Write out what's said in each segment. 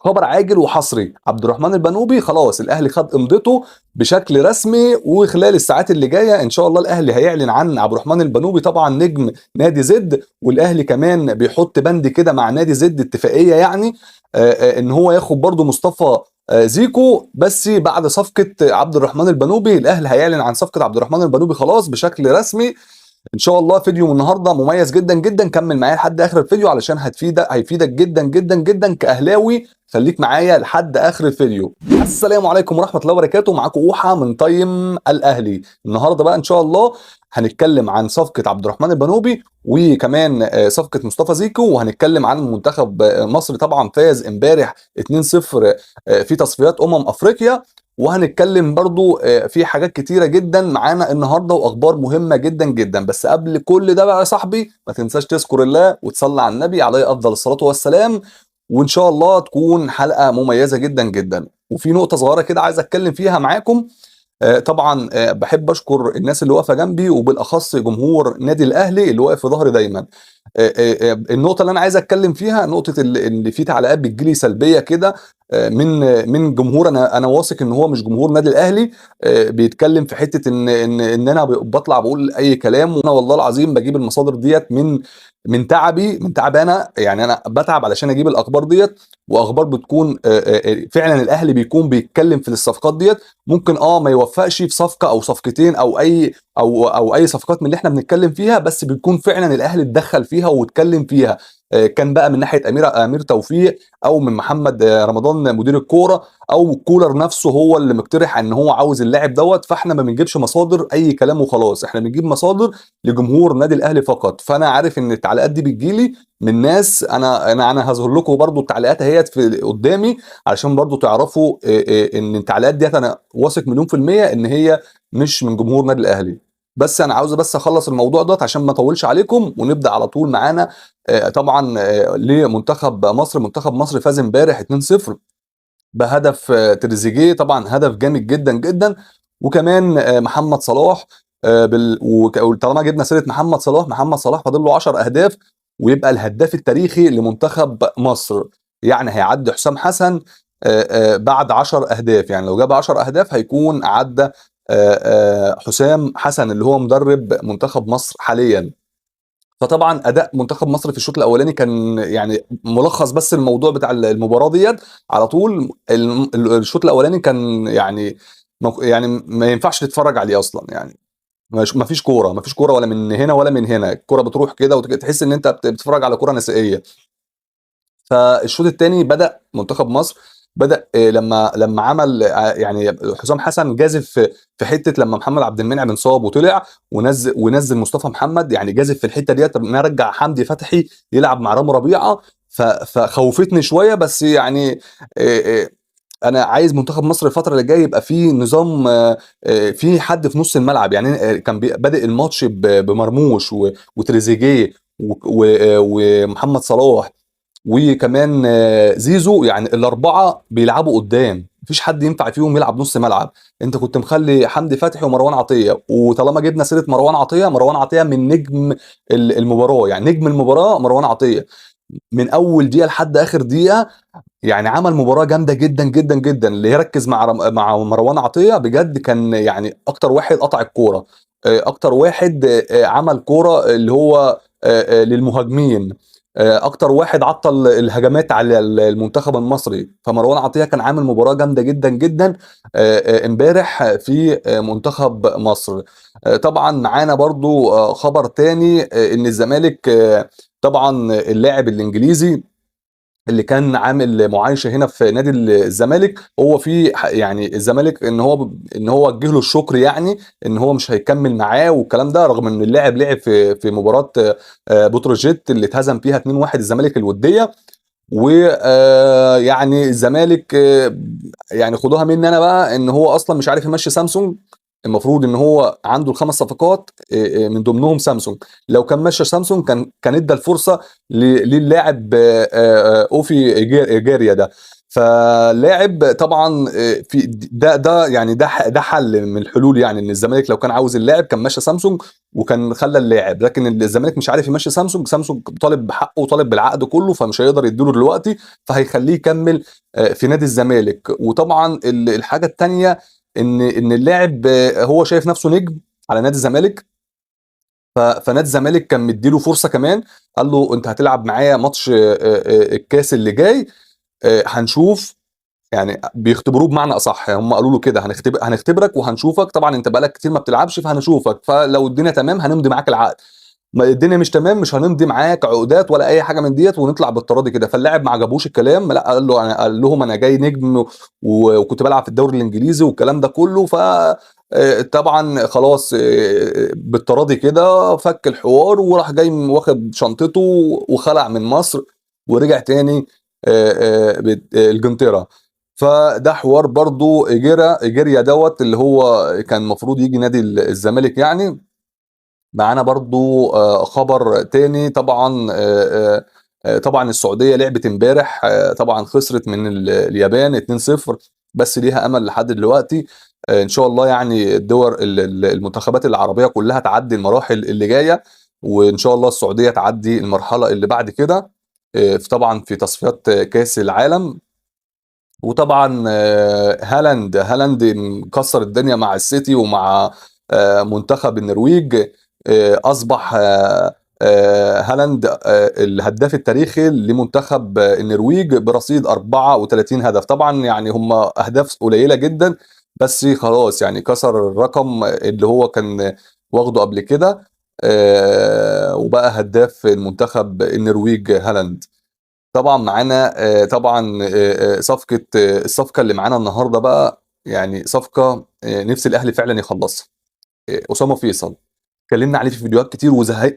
خبر عاجل وحصري، عبد الرحمن البانوبي خلاص الاهلي خد امضته بشكل رسمي، وخلال الساعات اللي جاية ان شاء الله الاهلي هيعلن عن عبد الرحمن البانوبي، طبعا نجم نادي زد، والاهلي كمان بيحط بند كده مع نادي زد اتفاقية يعني ان هو ياخد برضو مصطفى زيكو، بس بعد صفقة عبد الرحمن البانوبي الاهلي هيعلن عن صفقة عبد الرحمن البانوبي خلاص بشكل رسمي. ان شاء الله فيديو النهارده مميز جدا جدا، كمل معايا لحد اخر الفيديو علشان هيفيدك جدا جدا جدا كاهلاوي، خليك معايا لحد اخر الفيديو. السلام عليكم ورحمة الله وبركاته، معاكم اوحه من تايم الاهلي. النهارده بقى ان شاء الله هنتكلم عن صفقة عبد الرحمن البانوبي، وكمان صفقة مصطفى زيكو، وهنتكلم عن منتخب مصر طبعا فاز امبارح 2-0 في تصفيات افريقيا، وهنتكلم برضو في حاجات كتيرة جدا معانا النهاردة واخبار مهمة جدا جدا. بس قبل كل ده بقى يا صاحبي ما تنساش تذكر الله وتصلي على النبي عليه افضل الصلاة والسلام، وان شاء الله تكون حلقة مميزة جدا جدا. وفي نقطة صغيرة كده عايز اتكلم فيها معاكم، طبعا بحب اشكر الناس اللي واقفة جنبي، وبالاخص جمهور نادي الاهلي اللي واقف في ظهري دايما. النقطة اللي انا عايز اتكلم فيها نقطة اللي في تعليقات بتجيلي سلبية كده من جمهور انا واثق ان هو مش جمهور نادي الاهلي، بيتكلم في حتة ان ان ان انا بطلع بقول اي كلام، وانا والله العظيم بجيب المصادر ديت من تعبي، من تعب انا، يعني انا بتعب علشان اجيب الاخبار ديت، واخبار بتكون فعلا الاهلي بيكون بيتكلم في الصفقات ديت، ممكن ما يوفقش في صفقة او صفقتين او اي او او اي صفقات من اللي احنا بنتكلم فيها، بس بيكون فعلا الاهلي اتدخل فيها واتكلم فيها، كان بقى من ناحية امير توفيق، او من محمد رمضان مدير الكورة، او كولر نفسه هو اللي مقترح ان هو عاوز اللاعب دوت. فاحنا ما بنجيبش مصادر اي كلام وخلاص، احنا بنجيب مصادر لجمهور نادي الاهلي فقط. فانا عارف ان التعليقات دي بتجيلي من ناس، انا هظهر لكم برضو التعليقات اهيت في قدامي علشان برضو تعرفوا ان التعليقات ديت انا واثق مليون في المية ان هي مش من جمهور نادي الاهلي. بس انا عاوز بس اخلص الموضوع دوت عشان ما اطولش عليكم، ونبدا على طول معانا. طبعا لمنتخب مصر، منتخب مصر فاز امبارح 2-0 بهدف تريزيجيه، طبعا هدف جامد جدا جدا، وكمان محمد صلاح، وطالما جبنا سيره محمد صلاح، محمد صلاح فاضل له 10 اهداف ويبقى الهداف التاريخي لمنتخب مصر، يعني هيعدي حسام حسن بعد 10 اهداف، يعني لو جاب 10 اهداف هيكون عدى حسام حسن اللي هو مدرب منتخب مصر حاليا. فطبعا اداء منتخب مصر في الشوط الاولاني كان يعني ملخص بس الموضوع بتاع المباراة ديت على طول. الشوط الاولاني كان يعني ما ينفعش تتفرج عليه اصلا، يعني ما فيش كورة، ما فيش كورة ولا من هنا ولا من هنا، الكورة بتروح كده وتحس ان انت بتتفرج على كورة نسائية. فالشوط الثاني بدا منتخب مصر بدا لما عمل يعني حسام حسن جازف في حتة لما محمد عبد المنعم انصاب وطلع ونزل مصطفى محمد، يعني جازف في الحتة ديت نرجع حمدي فتحي يلعب مع رامي ربيعة، فخوفتني شوية، بس يعني انا عايز منتخب مصر الفترة اللي جاية يبقى فيه نظام، فيه حد في نص الملعب، يعني كان بادئ الماتش بمرموش وتريزيجيه ومحمد صلاح وكمان زيزو، يعني الاربعة بيلعبوا قدام، مفيش حد ينفع فيهم يلعب نص ملعب. انت كنت مخلي حمدي فتحي ومروان عطية، وطالما جبنا سيره مروان عطية، مروان عطية من نجم المباراة، يعني نجم المباراة مروان عطية من اول دقيقة لحد اخر دقيقة، يعني عمل مباراة جامدة جدا جدا جدا. اللي يركز مع مروان عطية بجد كان يعني اكتر واحد قطع الكورة، اكتر واحد عمل كورة اللي هو للمهاجمين، اكتر واحد عطل الهجمات على المنتخب المصري. فمروان عطية كان عامل مباراة جامدة جدا جدا امبارح في منتخب مصر. طبعا معانا برضو خبر تاني، ان الزمالك طبعا اللاعب الانجليزي اللي كان عامل معايشه هنا في نادي الزمالك، هو في يعني الزمالك ان هو وجه له الشكر، يعني ان هو مش هيكمل معاه والكلام ده، رغم ان اللاعب لعب في مباراة بتروجيت اللي اتهزم فيها 2-1 الزمالك الودية، و يعني الزمالك يعني خدوها مني انا بقى ان هو اصلا مش عارف يمشي سامسونج، المفروض ان هو عنده الخمس صفقات من ضمنهم سامسونج، لو كان مشى سامسونج كان ادى الفرصة للاعب اوفي جاريا ده. فلاعب طبعا في ده يعني ده حل من الحلول، يعني ان الزمالك لو كان عاوز اللاعب كان مشى سامسونج وكان خلى اللاعب، لكن الزمالك مش عارف يمشي سامسونج، سامسونج طالب بحقه وطالب بالعقد كله، فمش هيقدر يديله دلوقتي، فهيخليه يكمل في نادي الزمالك. وطبعا الحاجة الثانية ان اللاعب هو شايف نفسه نجم على نادي الزمالك، فنادي الزمالك كان مديله فرصة كمان، قال له انت هتلعب معايا ماتش الكاس اللي جاي، هنشوف، يعني بيختبروه بمعنى اصح، يعني هم قالوا له كده هنختبرك وهنشوفك، طبعا انت بقالك كتير ما بتلعبش فهنشوفك، فلو الدنيا تمام هنمضي معاك العقد، ما الدنيا مش تمام مش هنمضي معاك عقودات ولا اي حاجة من ديت، ونطلع بالتراضي كده. فاللاعب ما عجبوش الكلام، لا قال له انا، قال لهم انا جاي نجم وكنت بلعب في الدوري الانجليزي والكلام ده كله، ف طبعا خلاص بالتراضي كده فك الحوار، وراح جاي واخد شنطته وخلع من مصر ورجع تاني انجلترا. فده حوار برضو اجيريا دوت اللي هو كان المفروض يجي نادي الزمالك. يعني معانا برضو خبر تاني طبعا، طبعا السعودية لعبت امبارح، طبعا خسرت من اليابان 2-0، بس ليها امل لحد دلوقتي، ان شاء الله يعني الدول المنتخبات العربية كلها تعدي المراحل اللي جاية، وان شاء الله السعودية تعدي المرحلة اللي بعد كده، طبعا في تصفيات كاس العالم. وطبعا هالاند مكسر الدنيا مع السيتي ومع منتخب النرويج، اصبح هالاند الهداف التاريخي لمنتخب النرويج برصيد 34 هدف. طبعا يعني هم اهداف قليله جدا، بس خلاص يعني كسر الرقم اللي هو كان واخده قبل كده، وبقى هداف المنتخب النرويج هالاند. طبعا معانا، طبعا، الصفقة اللي معانا النهارده بقى، يعني صفقة نفس الاهلي فعلا يخلصها، اسامة فيصل. اتكلمنا عليه في فيديوهات كتير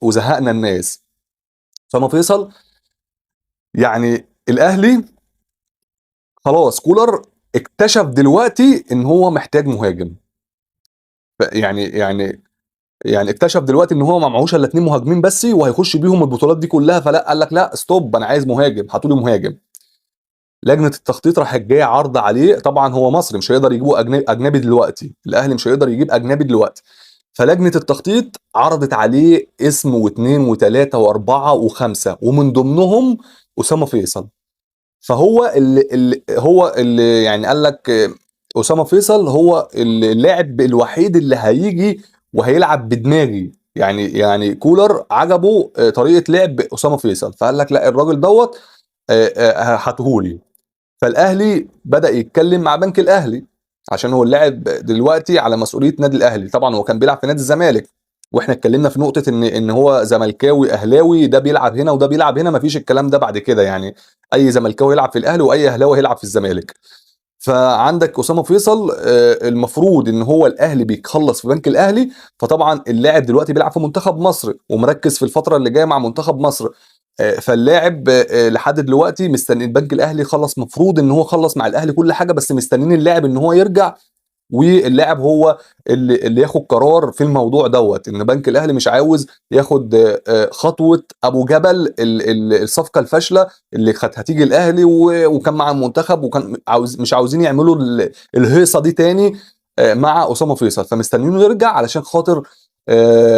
وزهقنا الناس. اسامة فيصل يعني الاهلي خلاص كولر اكتشف دلوقتي ان هو محتاج مهاجم، يعني اكتشف دلوقتي ان هو ما معهوش الا 2 مهاجمين بس وهيخش بيهم البطولات دي كلها، فلا قال لك لا stop، انا عايز مهاجم، هاتوا لي مهاجم. لجنة التخطيط راحت جاية عرض عليه، طبعا هو مصري مش هيقدر يجيبه اجنبي دلوقتي، الاهلي مش هيقدر يجيب اجنبي دلوقتي، فلجنه التخطيط عرضت عليه اسم واثنين وثلاثة واربعة وخمسة، ومن ضمنهم اسامة فيصل. فهو اللي يعني قال لك اسامة فيصل هو اللاعب الوحيد اللي هيجي وهيلعب بدماغي، يعني كولر عجبه طريقه لعب اسامة فيصل، فقال لك لا الراجل دوت هاتهولي. فالاهلي بدا يتكلم مع بنك الاهلي عشان هو اللاعب دلوقتي على مسؤولية نادي الاهلي، طبعا هو كان بيلعب في نادي الزمالك، واحنا اتكلمنا في نقطة ان هو زملكاوي اهلاوي، ده بيلعب هنا وده بيلعب هنا، مفيش الكلام ده بعد كده، يعني اي زملكاوي يلعب في الاهلي واي اهلاوي هيلعب في الزمالك. فعندك اسامة فيصل المفروض ان هو الاهلي بيخلص في بنك الاهلي، فطبعا اللاعب دلوقتي بيلعب في منتخب مصر ومركز في الفترة اللي جاية مع منتخب مصر، فاللاعب لحد دلوقتي مستني البنك الاهلي خلص، مفروض ان هو خلص مع الاهلي كل حاجة، بس مستنيين اللاعب ان هو يرجع، واللاعب هو اللي ياخد قرار في الموضوع دوت، ان بنك الاهلي مش عاوز ياخد خطوة ابو جبل الصفقة الفاشلة اللي كانت هتيجي الاهلي وكان مع المنتخب، وكان مش عاوزين يعملوا الهيصه دي تاني مع اسامة فيصل، فمستنيينه يرجع علشان خاطر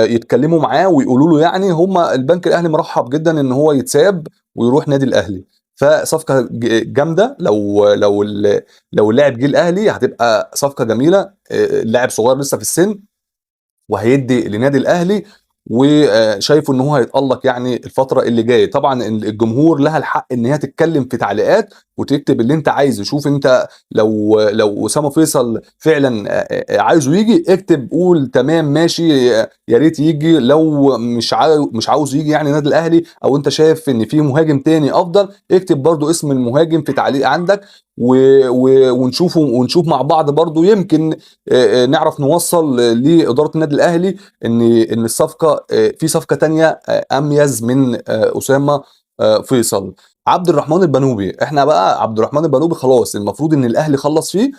يتكلموا معاه ويقولوا له، يعني هم البنك الاهلي مرحب جدا ان هو يتساب ويروح نادي الاهلي. فصفقه جامدة، لو اللاعب جه الاهلي هتبقى صفقة جميلة، اللاعب صغير لسه في السن وهيدي لنادي الاهلي، وشايفه ان هو هيتالق يعني الفترة اللي جاية. طبعا الجمهور لها الحق ان هي تتكلم في تعليقات وتكتب اللي انت عايزه، شوف انت لو اسامة فيصل فعلا عايزه يجي اكتب قول تمام ماشي، يا ريت يجي، لو مش عاوز يجي يعني نادي الاهلي، او انت شايف ان في مهاجم تاني افضل، اكتب برضو اسم المهاجم في تعليق عندك ونشوف مع بعض برضو، يمكن نعرف نوصل لادارة النادي الاهلي ان الصفقة، في صفقة تانية، اميز من اسامة فيصل. عبد الرحمن البنوبي، احنا بقى عبد الرحمن البنوبي خلاص المفروض ان الاهلي خلص فيه،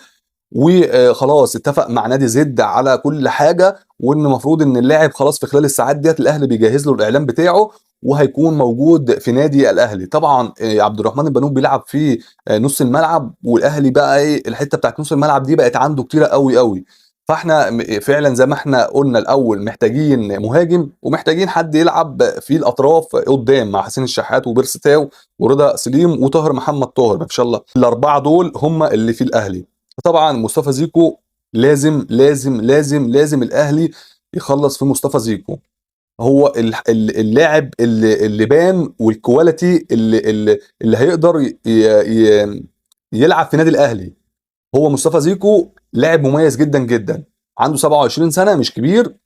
وخلاص اتفق مع نادي زد على كل حاجة، وان المفروض ان اللاعب خلاص في خلال الساعات ديت الاهلي بيجهز له الاعلان بتاعه، وهيكون موجود في نادي الاهلي. طبعا عبد الرحمن البانوبي بيلعب في نص الملعب، والاهلي بقى ايه الحتة بتاعت نص الملعب دي بقت عنده كتيرة قوي قوي. فاحنا فعلا زي ما احنا قلنا الاول محتاجين مهاجم، ومحتاجين حد يلعب في الاطراف قدام مع حسين الشحات وبيرسي تاو ورضا سليم وطاهر محمد طاهر. ما شاء الله الاربعة دول هم اللي في الاهلي. طبعا مصطفى زيكو لازم لازم لازم لازم الاهلي يخلص في مصطفى زيكو. هو اللاعب اللي بان، وال quality اللي هيقدر يلعب في نادي الاهلي. هو مصطفى زيكو لاعب مميز جدا جدا، عنده 27 سنة مش كبير،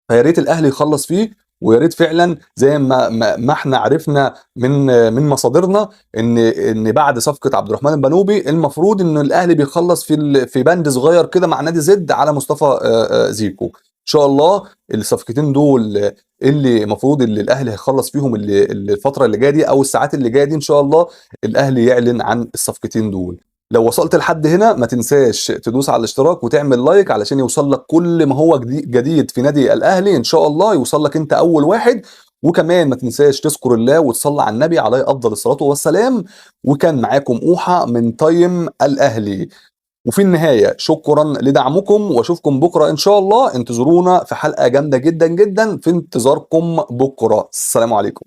فيا ريت الاهلي يخلص فيه. ويا ريت فعلا زي ما احنا عرفنا من مصادرنا ان بعد صفقة عبد الرحمن البانوبي المفروض ان الاهلي بيخلص في بند صغير كده مع نادي زد على مصطفى زيكو. ان شاء الله الصفقتين دول اللي المفروض اللي الاهلي هيخلص فيهم اللي الفترة اللي جاية دي او الساعات اللي جاية دي ان شاء الله الاهلي يعلن عن الصفقتين دول. لو وصلت لحد هنا ما تنساش تدوس على الاشتراك وتعمل like علشان يوصل لك كل ما هو جديد في نادي الاهلي ان شاء الله، يوصل لك انت اول واحد. وكمان ما تنساش تذكر الله وتصلي على النبي عليه افضل الصلاة والسلام. وكان معاكم اوحى من تايم الاهلي. وفي النهاية شكرا لدعمكم، واشوفكم بكره ان شاء الله. انتظرونا في حلقة جامدة جدا جدا، في انتظاركم بكره. السلام عليكم.